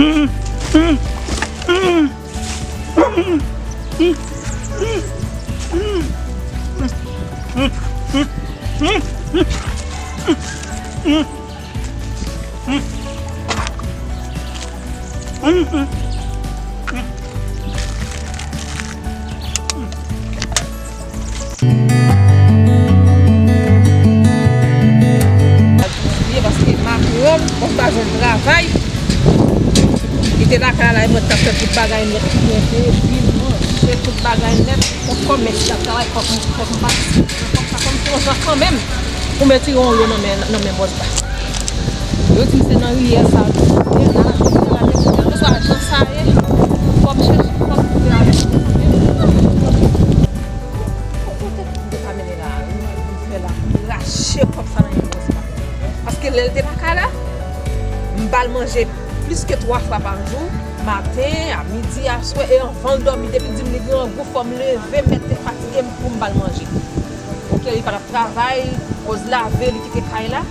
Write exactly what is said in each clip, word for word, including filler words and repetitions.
Paske m aprann, bon, m pa jwenn travay. Li te lakay la, e mwen t ap fè tout bagay nèt, ki gen te, bil, manje, tout bagay nèt. Fòk kòmès la travay, fòk m, fòk m patisipe nan kòb sa, fòk m pran jan kanmenm pou m retire yon lo nan men, nan men bòs ba. Yo di m se nan rivyè sa, rivyè la, rivyè la, kèlkeswa jan sa ye, fò m chèche, fò m twouve avèk li. Kote m te ka mennen la, m fè la, m rache kòb sa nan men bòs ba. Paske lè l te lakay la, m ba l manje plis ke twa fwa pa jou, maten, a midi, aswè, e anvan l dòmi, depi l di m li grangou, fò m leve, mèt te fatige m pou m ba l manje. Oke, li pa t ap travay, koz lave, li kite kay la.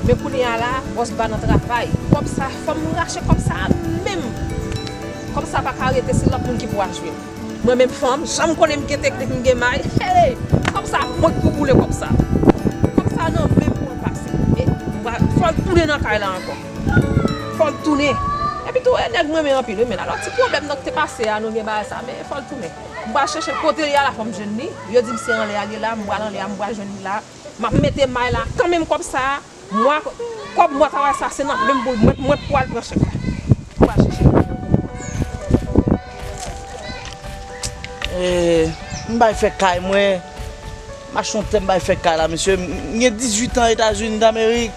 Men kounye a la, bòs ba nan travay. Kòb sa, fò m rache kòb sa a menm. Kòb sa pa ka rete, se lòt moun ki pou al jwe l. Mwen menm fanm, jan m konnen m gen teknik, m gen may, hey! Kòb sa, mwen k pou boule kòb sa. Kòb sa nan men m pou l pase. E, fò l tounen nan kay la ankò. Fò l tounen. Epi tou, e nèg m renmen anpil, wi, men alò, ti pwoblèm nan ki te pase a, nou gen bagay sa, men fò l tounen. M pral chèche l kote l ye a la, fò m jwenn li. Yo di m se anlè a l ye la, m pral anlè a, m pral jwenn li la. M ap mete may la kanmenm kòb sa a. Mwa, kòb mwa travay sa, se nan menm boul mwen, mwen pou al pran chèk la. Pou al chèche. Eh, m bay fè kay mwen. M achte yon tè, m bay fè kay la, mesye. M gen dizuit an Etazini Damerik.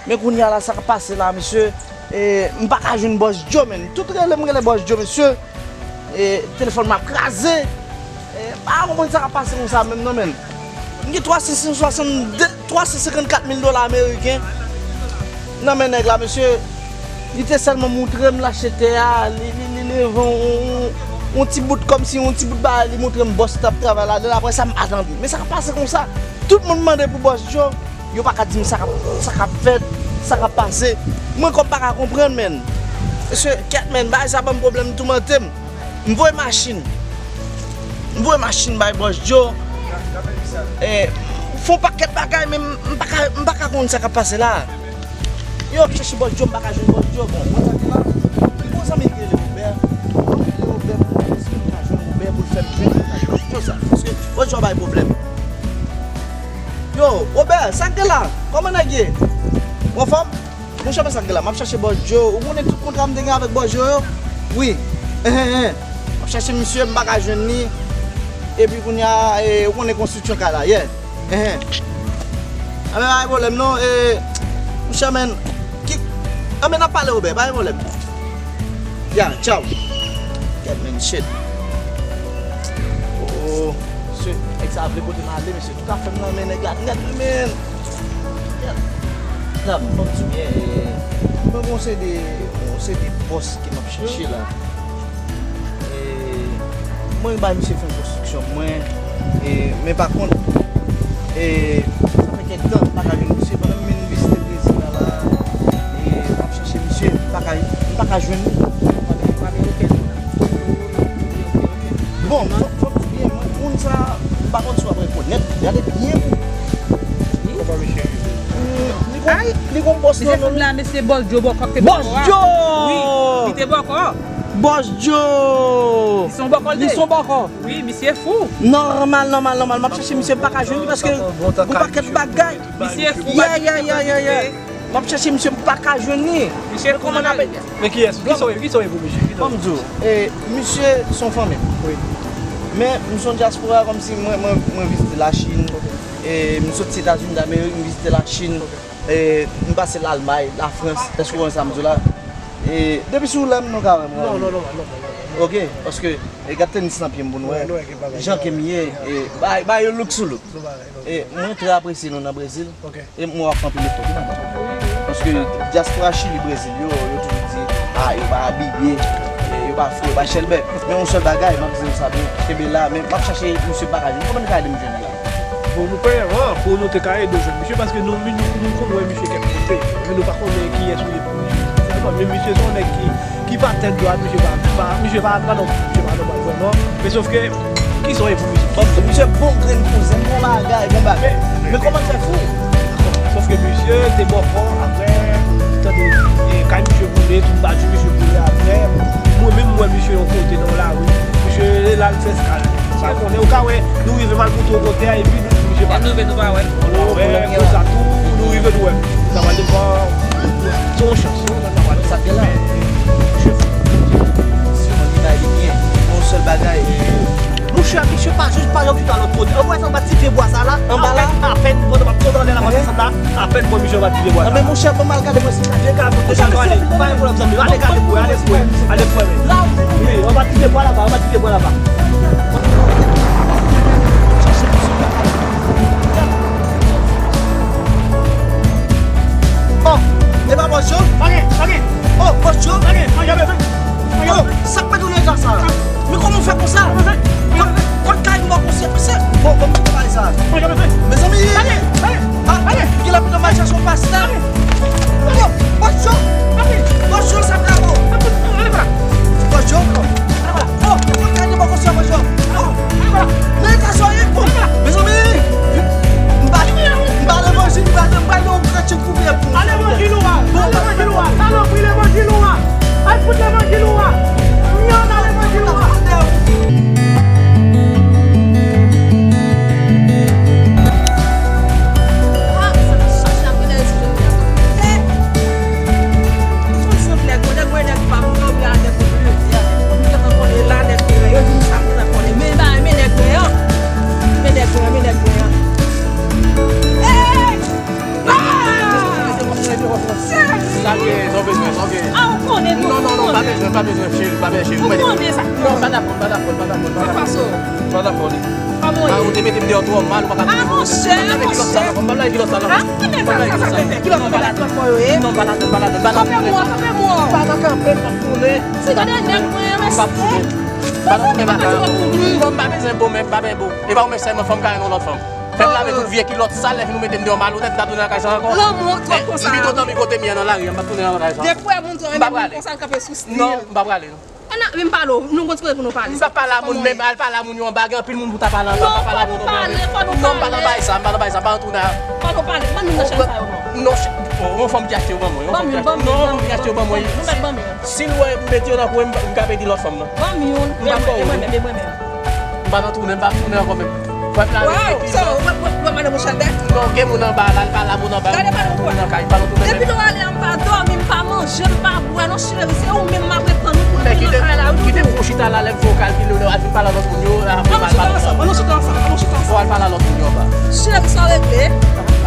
Men kounye a la, sa k ap pase la, mesye? Eh, m pa ka jwenn Bòs Djo, menn. Tout rele m rele Bòs Djo, mesye. E, telefòn m ap kraze. E, m pa konprann sa k ap pase konsa menm non, menn. M gen twa san swasannde, twa san senkannkat mil dola ameriken nan men nèg la, mesye. Li te sèlman moutre m l achte tè a, li, li, li leve yon, yon, yon ti bout kòmsi, yon ti bout bagay, li moutre m bòs t ap travay ladan l. Apre sa, m pa tande. Men sa k ap pase konsa, tout moun mande pou Bòs Djo. Yo pa ka di m sa k ap, sa k ap fèt, sa k ap pase. Mwen kòm pa ka konprann, menn. Mesye, kèt, menn, bagay sa ban m pwoblèm, toumante m. M voye machin. M voye machin bay Bòs Djo. E, fè yon pakèt bagay, men m, m pa ka, m pa ka konn sa k ap pase la. Yo, m ap chèche Bòs Djo, m pa ka jwenn Bòs Djo. Bon, mwen sa ki la, m gon zanmi ki rele Wobè. M ap rele Wobè pou m wè si m ka jwenn Wobè pou l fè m jwenn Bòs Djo sa. Paske Bòs Djo bay pwoblèm. Yo, Wobè, sa k gen la? Kòman nèg ye? Ou anfòm? Monchè, men sa k gen la, m ap chache Bòs Djo. Ou konnen tout kontra m te gen avèk Bòs Djo yo? Wi. Enhen, enhen. M ap chache misye, m pa ka jwenn li. Epi kounye a, e, ou konnen konstriksyon kay la, yeah. Enhen. Anben, pa gen pwoblèm non. E, monchè, men, ki, anben, n ap pale, Wobè, pa gen pwoblèm. Ya, tchaw. Gad, men, shit. Oh, mesye, nèg sa vle pote m ale, mesye. Tout afè m nan men nèg la nèt, wi, men. Gad. Gad, fò m di w byen, e, mwen, mwen se de, mwen se de bòs ke m ap chèche la. E, mwen bay misye fè konstriksyon mwen, e, men pa kont, e, sa fè kèk tan m pa ka jwenn misye, pandan m vin vizite Brezil la, la, e, m ap chèche misye, m pa ka, m pa ka jwenn li. Bon, fòk, fòk di byen, mwen, moun sa, m pa konn si w ap rekonèt, gade byen pou. Kòman misye ye? Li gon, li gon bòs nan men l. Mesye, fout la, mesye Bòs Djo bòkò k te bòkò a. Bòs Djo! Wi, li te bòkò. Bòs Djo! Li se yon bòkò l te ye. Li se yon bòkò. Wi, misye fou. Nòmal, nòmal, nòmal. M ap chèche misye, m pa ka jwenn li paske gon pakèt bagay. Misye fou. Yeah, yeah, yeah, yeah, yeah. M ap chèche misye, m pa ka jwenn li. Misye fou nan lari. Men kiyès? Kisa w ye, kisa w ye pou misye? Ban m di w, e, misye se yon fanmi m. Wi. Men m se yon dyaspora, kòmsi mwen, mwen, mwen vizite Lachin. Ok. E, m soti Etazini Damerik, m vizite Lachin. Ok. E, m pase Lalmay, Lafrans, èske w konprann sa m di w la? E, depi sou lè m, nou ka wè m. Non, non, non, non, non, non. Ok, paske, e, gad tenis nan pye m pou nou wè. Jan ke m ye, e, bay, bay yo look sou look. E, mwen trè apresye nou nan Brezil. Ok. E mwen wè w ap fè anpil efò tou ladan. Paske dyaspora Chili, Brezil yo, yo toujou di, a, yo pa abiye, e, yo pa fre, yo pa chèlbè. Men yon sèl bagay, m ap di nou sa byen, kenbe la, men m ap chache misye, m pa ka jwenn. Kòman nou ka ede m jwenn li la? Bon, nou premyèman, pou nou te ka ede w jwenn misye, paske nou, nou, nou konn wè misye kèk kote, men nou pa konnen kiyès ou ye pou misye. Se pa, men misye se yon nèg ki, Li pa tèt dwat, misye pa, pa, misye pa, pa non, misye pa nòmal vrèman. Men sofke, kisa w ye pou misye? Misye bon grenn kouzen, bon bagay, bon bagay. Men, men kòman l fè fou? Sofke misye te bòkò, apre, tande, e, kay misye boule, tout bati misye boule apre. Mwen menm, m wè misye yon kote nan lari. Misye rele l al fè eskal. Sa konnen, ou ka wè, nou rive mal pou tou kote a, epi nou di misye pa. Nou rive nou pa wè. Nou wè, konsa tou, nou rive nou wè. Sa va devan, se yon chans, non, sa va devan. Sa te la. Misye fè. Si yon li bay li byen, yon sèl bagay. Monchè, misye pa jis pa janm chita lòt kote. Ann wè sa anba ti pye bwa sa la. Anba la? Apèn, apèn, pandan m ap tonbe anlè la, m ap desann la. Apèn mwen, misye anba ti pye bwa sa. Anben, monchè, ban m al gade mwen si. Degaje w, degaje w, ale. Pa gen pwoblèm, zanmi. Ale gade pou, ale pou, ale pou, men. Wi, anba ti pye bwa laba, anba ti pye bwa laba. Oh, e pa bòs yo? Pa gen, pa gen. Oh, bòs yo? Pa gen, pa gen, pa gen. Oh, sa k mete w nan eta sa? Men kòman w fè konsa? Kot, kot kay m pa konsa? Se, bon, bon, m kite bagay sa. Mezanmi! Ah, ki la pito m al chache yon pastè. Oh, bòs yo! Bòs yo, sa m la bon. Bòs yo! Oh, kot kay m pa konsa, bòs yo? Oh, men eta sa ye? Oh, mezanmi! M pa, m pa levanjil, m pa, m pa yon kretyen. Al levanjil ou a, al levanjil ou a, salopri levanjil ou a. Al fout levanjil ou a. Miyòn al levanjil ou a. Ah, sa m chache ap vin ayiti jodi a. Eh! Son sanble nèg, nèg mwen, nèg pa m, yo vle a nèg mwen, yo vle a nèg mwen. M gentan konnen la, nèg mwen, yo di m sa, m gentan konnen. Men ba, men nèg mwen an. Men nèg mwen an, men nèg mwen an. Eh! Ah! Sa gen, sa w bezwen, sa w gen. Ah, ou konnen nou. Non, non, non, pa bezwen, pa bezwen, cheri, pa bezwen, cheri. Ou konnen sa. Non, pa dakò, pa dakò, pa dakò, pa dakò. Pa dakò li. Ah, ou te mete m deyò twò mal, ou pa ka. Ah, monchè, monchè. M pa lave kilòt sa non. Ah, men sa, sa, sa, kilòt sa, kilòt sa yo ye. Non, pa ladan, pa ladan, pa ladan. Kanpe mwen, kanpe mwen. Pa nan kanpe, m ap tounen. Si gade nèg mwen, mèsi. M ap tounen. Pa nan tounen, pa nan tounen. Non, m pa bezwen bo, men, m pa bezwen bo. E pa ou menm sèlman, fanm ka renmen yon lòt fanm. Fè m lave tout vye kilòt sal, lè fini ou mete m deyò malonèt, m pa tounen lakay sa ankò. Lanmou twòp konsa. Li pito dòmi kote m ye nan lari a, m pa tounen lakay sa. Depi w wè moun twò renmen moun konsa, l kanpe sou stil. Non, m pa prale non. Ann, men m pale w, nou gon ti kote pou nou pale. M pa pale a moun, men al pale a moun yo anba, gen anpil moun pou ta pale anba, pa pale a moun anba. Non, fò nou pale, fò nou pale. Non, m pa nan bagay sa, m pa nan bagay sa, pa nan tounen. Fò nou pale, ban nou nan chèz sa yo non. Non, yon fanm ki achte yo ban mwen, yon fanm ki achte yo ban mwen. Non, yon fanm ki achte yo ban mwen. Nou mèt ban m youn. Si l wè m mete yo nan kwen, m ka pedi lòt fanm nan. Ban m youn, e mwen menm, e mwen menm. M pa nan tounen, m pa tounen ankò menm. Wè m la reflekti. Waw, sa w wè, wè, wè madan Mouchèl tèt? Non, gen moun anba la, l pale a moun anba, m pa nan tounen menm. Depi lè w ale a, m pa dòmi, m pa manje, m pa bwè non cheri, se ou menm m ap ret tann ou pou vin nan kay la wi doudou. Kite m chita la, lè m fè w kalkile, w al vin pale a lòt moun yo, apre m al pale ansanm. Ann nou chita ansanm, ann nou chita ansanm. Fò w al pale a lòt moun yo anba. Cheri, sa w regle?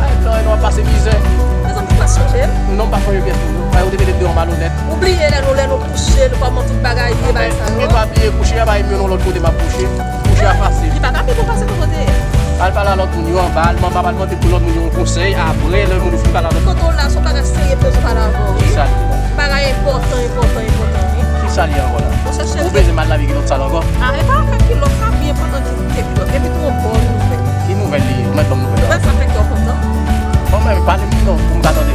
Ay, non, non, w ap pase mizè. Mezanmi, ou pa sonje m? Non, m pa sonje pyès moun yo. Ay, ou te mete m deyò malonèt. Ou bliye lè nou, lè nou kouche, nou kòman tout bagay ye, bagay sa yo. Men pa bliye, kouche a pa menm yon lòt kote m ap kouche. Kouche a fasil. Li pa ka pi bon pase kote w ye. Al pale a lòt moun yo anba, al manba, al mande pou lòt moun yo yon konsèy. Apre, lè moun yo fin pale a lòt moun. Kote w la, se yon bagay serye m bezwen pale avè w, wi. Kisa l ye la? Bagay enpòtan, enpòtan, enpòtan, wi. Kisa l ye ankò la? Ou bezwen m al lave kilòt sal ankò? A, e pa afè kilòt, sa pi enpòtan ki, ki kilòt. Epi tou yon bòn nouvèl. Ki nouvèl li ye? Ou mèt ban m nouvèl la. Nouvèl sa fè kè w kontan. Bon, men pale m non, pou m ka tande.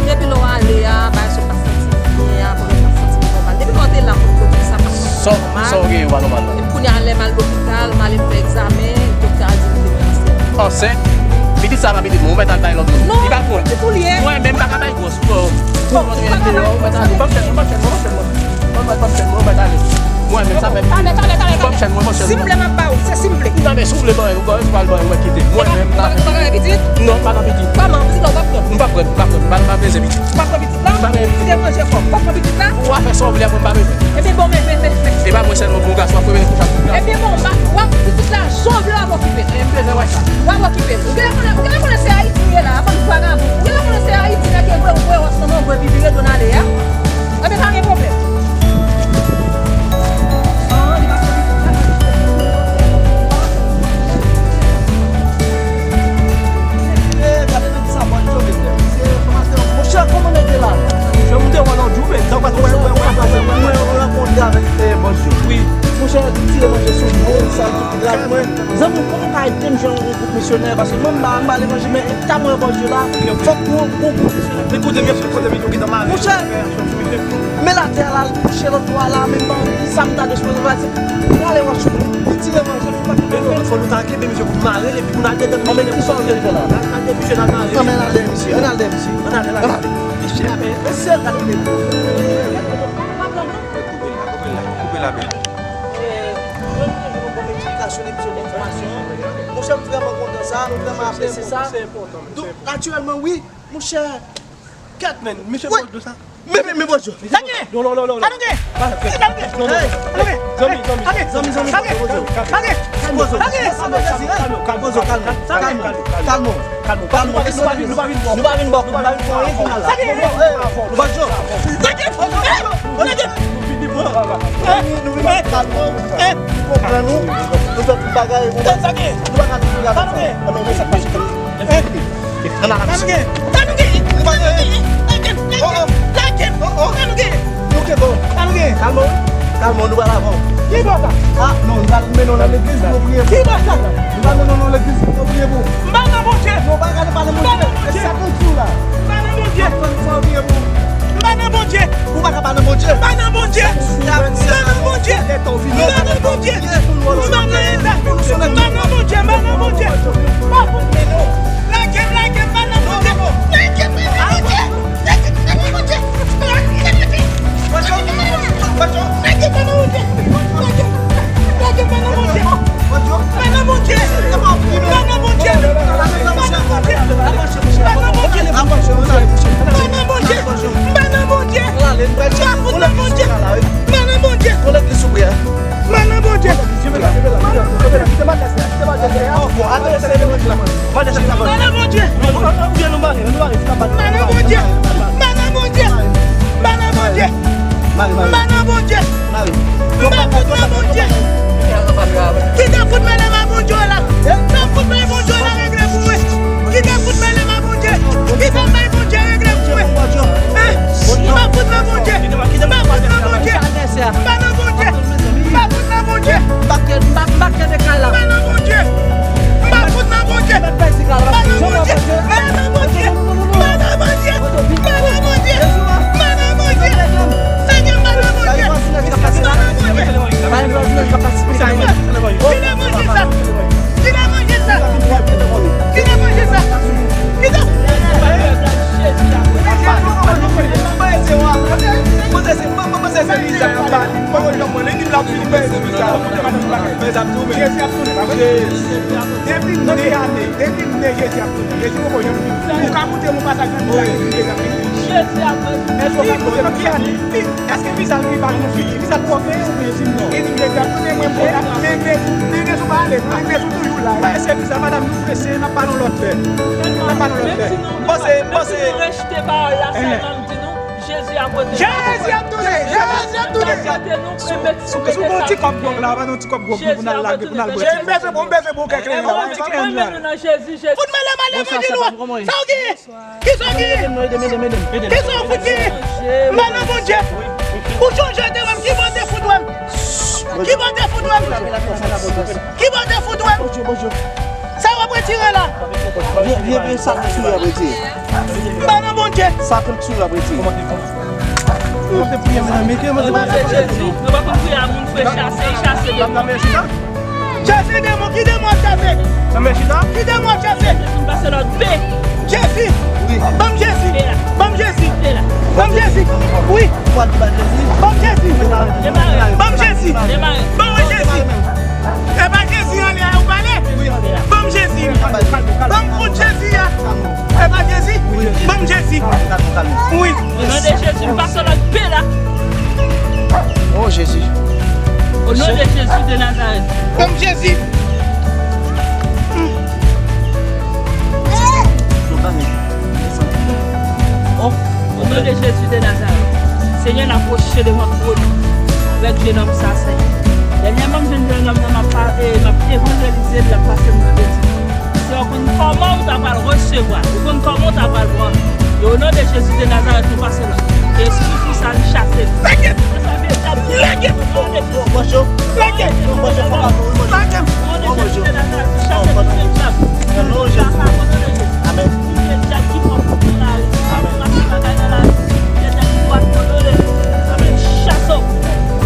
Depi lè w ale a, bagay sa w pa santi byen, apre w pa santi byen nòmal. Depi lè w te la, pou w di sa pa santi nòmal. Sa w gen yo pa nòmal la. Epi kounye a, lè m al lopital, m ale m fè egzamen, doktè a di m te gen ansent. Ansent? Pitit sa pa pitit mwen, ou mèt al bay lòt moun. Non, li pa pou mwen. Pitit ou li ye. Mwen menm m pa ka bay gwòs. Bon, ou pa ka bay gwòs. Ban m chèz mwen, ban m chèz mwen, ban m chèz mwen. Ban m, ban m chèn mwen, mwen ale. Mwen menm sa fè pitit. Talè, talè, talè, talè. Ban m chèn mwen, ban m chèn mwen. Si m vle m ap ba ou, se si m vle. Non, men si w vle ban yo, ban yo, pral ban yo, mwen kite. Mwen menm m pa fè. Ou pa ka bay pitit? Non, m pa nan pitit. Kòman? Pitit la ou p ap pran? M p ap pran, m p ap pran, m pa, m pa bezwen pitit. Ou p ap pran pitit la? M pa bezwen pitit. Ou te manje fò, w p ap pran pitit la? Ou a fè sa w vle, apre m pa bezwen. Ebyen bon, men, men, men, men. E pa mwen sèlman pou gason ap revele pou chak moun. Ebyen bon, w ap, w ap pitit la, jan w vle w ap okipe l. E m bezwen wè sa. W ap okipe l. Ou genlè konnen, ou genlè konnen se Ayiti ou ye la, a, bann vagabon. Ou genlè konnen se Ayiti nèg yo voye w ansanm, w voye pipi, retourne ale a. Ebyen pa gen pwoblèm. Monchè, kòman nèg ye la? Monchè, m te wè lòt jou, men sa pa t wè, wè, wè, wè, wè, wè, rankontre avèk, eh, bòs yo. Wi. Monchè, li tire manje sou mwen, li sal tout rad mwen. Zanmi m, kòman w ka ede m jwenn yon gwoup mesye? Paske mwen m pa, m pa ale manje, men ta mwen bò je la, fòk pou, pou, pou. Men kote m, kote m, yo gentan mare. Monchè, men latè a la, l kouche lòt bò a la, men m pa, sa m ta gen sipoze fè, se pou ale wòch mwen, li tire manje, li pa kenbe lòt. Fò nou ta kenbe misye pou n mare l, epi pou n al dedan misye. Anben, kisa w vle fè la? N al dedan misye, n al mare l. Anben, n al dèyè misye, ann al dèyè misye. Ann al, ann al. Mesye, gade. Koupe l la, koupe l la, koupe l la, bèl. Monchè, m vrèman kontan sa, m vrèman apresye sa. Donk, natirèlman, wi, monchè. Gad, men, misye pran dlo sa. Men, men, men, bonjou. Sa gen? Non, non, non, non. Sa nou gen? Sa nou gen? Non, non. Hey. Sa nou gen? Zanmi, zanmi. Sa gen? Zanmi, zanmi, sa gen? Sa gen? Sa gen? Kalme, kalme, kalme, kalme, kalme, kalme. Kalme, kalme, kalme. Nou pa vin, nou pa vin, nou pa vin bò, nou pa vin bò, nou pa vin bò, nou pa vin bò. Sa gen? Hey, bonjou. Sa gen? Hey, sa gen? Nou vin, nou vin, kalme. Konprann nou. Nou fè tout bagay. Sa gen? Nou pa ka toujou la. Sa nou gen? Ann al avèk misye. Sa nou gen? Sa nou gen? Lage m! Lage m! Sa nou gen? Nou kenbe w. Sa nou gen? Kalme w. Kalme w, nou pral avè w. Ki bò sa? Ah, non, nou pral mennen w nan legliz pou nou priye pou ou. Ki bò sa? Nou pral mennen w nan legliz pou nou priye pou ou. M pa nan Bondye. Non, pa gade, pa nan Bondye. M pa nan Bondye. E sa k di w la? M pa nan Bondye. Fò, fò nou priye pou ou. M pa nan Bondye. Ou pa ka pa nan Bondye. M pa nan Bondye. M pa nan Bondye. M pa nan Bondye. M pa nan eta. M pa nan Bondye. M pa nan Bondye. M pa pou. Lage m, lage m, m pa nan Bondye. Lage m, m pa nan Bondye. Lage m, m pa nan Bondye. Lage m, m pa nan Bondye. Lage m, m pa nan Bondye. Lage m, lage m, m pa nan Bondye. M pa nan Bondye. M pa nan Bondye. M pa nan Bondye. M pa nan Bondye. M pa nan Bondye. M pa nan Bondye. M pa fout nan Bondye. M pa nan Bondye. M pa nan Bondye. M pa nan Bondye. M pa nan Bondye. M pa nan Bondye. M pa nan Bondye. M pa nan Bondye. M pa nan Bondye. M pa fout nan Bondye. Kite fout mele m a Bondye la. Kite fout mele Bondye la regle pou mwen. Kite fout mele m a Bondye. Kite bay Bondye regle pou mwen. Hein? M pa fout nan Bondye. M pa fout nan Bondye. M pa nan Bondye. M pa fout nan Bondye. M pa fout nan Bondye. M pa fout nan Bondye. M pa nan Bondye. M pa nan Bondye. M pa nan Bondye. M pa nan Bondye. M pa nan Bondye. Seyè, m pa nan Bondye. M pa nan Bondye. Kite manje sa. Kite manje sa. Kite manje sa. Kite. Depi de ane, depi m ne Jezi ap tounen. Jezi poko janm vini. Ou ka moute yon pasaj nan Bib la, Jezi deja vini. Jezi ap vini. Èske w ka moute nan Bib la? Èske vizaj li pa gon figi? Vizaj twò figi, ou vle di m non. Li di Jezi ap tounen, mwen m kontan. Men, men, men, men, sou pa ale, men, men, sou toujou la. Èske vizaj madanm nou prese, n ap pale yon lòt lè. N ap pale yon lòt lè. M panse, m panse. Rejte pawòl la sèlman, m di nou, Jezi ap retounen. Jezi ap tounen! Jezi ap tounen! Sou, sou, sou yon ti kòb gwòg la, pa yon ti kòb gwòg pou n al lage, pou n al bwè. M bezwen pou, m bezwen pou kèk lè la. Mwen mennen nou nan Jezi, Jezi. Fout mele m ale, manje lwa. Sa w genyen? Kisa w genyen? Kisa w fout genyen? M pa nan Bondye. Ou chonje te wè m, ki bò te fout wè m? Ki bò te fout wè m? Ki bò te fout wè m? Sa w ap retire la? Vye, vye, vye sa k sou yo ap retire. M pa nan Bondye. Sa k sou yo ap retire. Nou pa konn priye a moun, frè, chase, chase demon. Chase demon, ki demon ap chase? Nan men chita. Ki demon ap chase? Jezi. Ban m Jezi. Ban m Jezi. Ban m Jezi. Wi. Ban m Jezi. Ban m Jezi. Ban mwen Jezi. E pa Jezi anlè a ou pale? Ban m Jezi. Ban m kout Jezi a. E pa Jezi? Ban m Jezi. Wi. O non de Jezi, m pase lòt pe la. Oh, Jezi. O non de Jezi de Nazarèt. Ban m Jezi. Oh, o non de Jezi de Nazarèt. Senyè, n apwoche devan twòn ou avèk jenòm sa, Senyè. Dènyèman, m jwenn jenòm nan, m ap pa-, e, m ap evanjelize l, l ap pase m nan betiz. Senyè, ou konn kòman ou ta pral resevwa, ou konn kòman ou ta pral pran. E o non de Jezi de Nazarèt, nou pase la. Espri fou sa, li chase l. Lage m! Lage m! Lage m! Lage m! Nan non Jezi. Amèn. Amèn. Amèn. Chase w.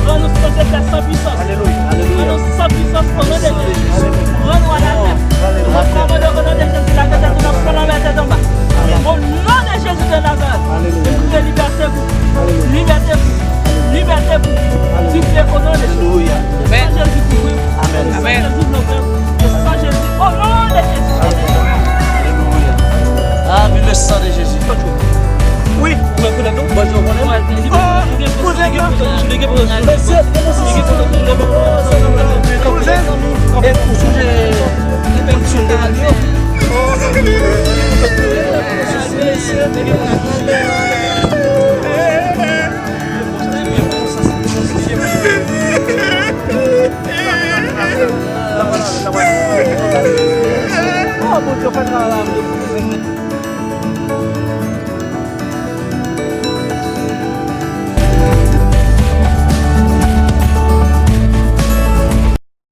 Rann nou san defèt, san pwisans. Alelouya. Alelouya. Rann nou san pwisans, o non de Jezi. Alelouya. Rann nou alatè. Alelouya. Rann nou, o non de Jezi, lage tèt nou nan fon, anlè tèt anba. Amèn. O non de Jezi de Nazarèt. Alelouya. Nou kriye libète pou. Alelouya. Libète pou. Libète pou. Alelouya. Libète o non de Jezi. Alelouya. Amèn. San Jezi kouvri. Amèn. Amèn. San Jezi bloke. San Jezi, o non de Jezi. Amèn. Alelouya. Ah, vive le sang de Jésus. Wi. Ou rekonèt nou? Bon, ou konnen. Oh, kouzen, gran. Mesye, kouzen. Kouzen. E ou sonje kondisyon de lavi yo? Mesye, oh, Bondye, fè travay la, Bondye, kouzen.